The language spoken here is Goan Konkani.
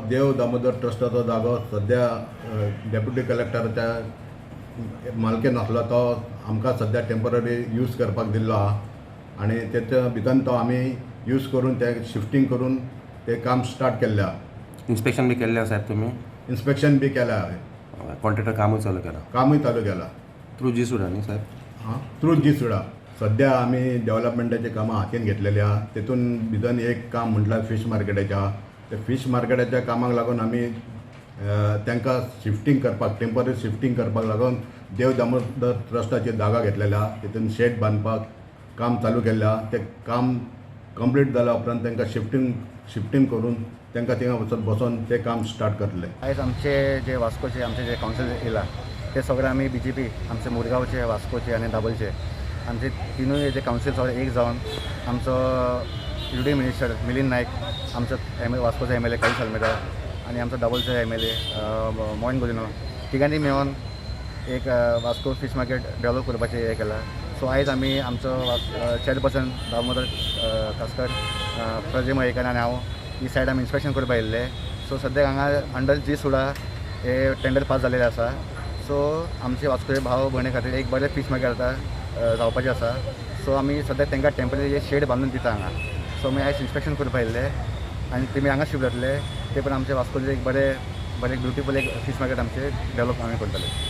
देव दामोदर ट्रस्टाचो जागो सद्या डेप्युटी कलेक्टराच्या मालकेन आसलो तो आमकां सद्या टेम्पररी यूज करपाक दिल्लो आहा आनी तेच्या भितर तो आमी यूज करून ते शिफ्टींग करून ते काम स्टार्ट केल्लें आहा. इन्स्पेक्शन बी केल्लें साहेब तुमी? इन्स्पेक्शन बी केलें हांवें. कॉन्ट्रॅक्टर कामूय चालू केलां? कामूय चालू केलां. थ्रू जी सुडा न्ही साहेब? हां, थ्रू जी सुडा. सद्या आमी डेवलपमेंटाची कामां हातीन घेतलेली आहा. तेतून भितर एक काम म्हटल्यार फीश मार्केटाचें आहा. ते फीश मार्केटाच्या कामाक लागून आमी तांकां शिफ्टींग करपाक, टेम्पररी शिफ्टींग करपाक लागून देव दामोदर ट्रस्टाची जागा घेतलेली आहा. तेतून शेड बांदपाक काम चालू केल्लें आहा. तें काम कंप्लीट जाल्या उपरांत तांकां शिफ्टींग करून तांकां थिंगा वचून बसोन तें काम स्टार्ट करतले. आयज आमचे जे वास्कोचे आमचे जे कावन्सील येयला ते सगळे आमी बीजेपी आमचे मुरगांवचे, वास्कोचे आनी दाबोलचे आमचे तिनूय जे कावन्सील सगळे एक जावन आमचो युडी मिनिस्टर मिलिंद नायक, आमचो एम वास्कोचो एमएलए कार्लूस आल्मेदा आनी आमचो दाबोलचो एमएलए मोयन गुदिन्हो तिगांनी मेळोन एक वास्को फीश मार्केट डेवलप करपाचें हें केलां. सो आयज आमी आमचो चेअरपर्सन दामोदर कास्कर, प्रजय मयेकर आनी हांव ही सायड आमी इन्स्पेक्शन करपाक येयल्ले. सो सद्याक हांगा अंडर जी सुडा हे टेंडर पास जालेले आसा. सो आमचे वास्कोचे भाव भयणी खातीर एक बरें फीश मार्केट आतां जावपाचें आसा. सो आमी सद्याक तांकां टेम्पररी शेड बांदून दिता हांगा. सो आमी आयज इन्स्पेक्शन करपाक येयल्ले आनी तेमी हांगा शिफ्ट जातले ते पण आमचे वास्कोचे एक बरें बरें ब्युटिफूल एक फीश मार्केट आमचे डेवलप आमी करतले.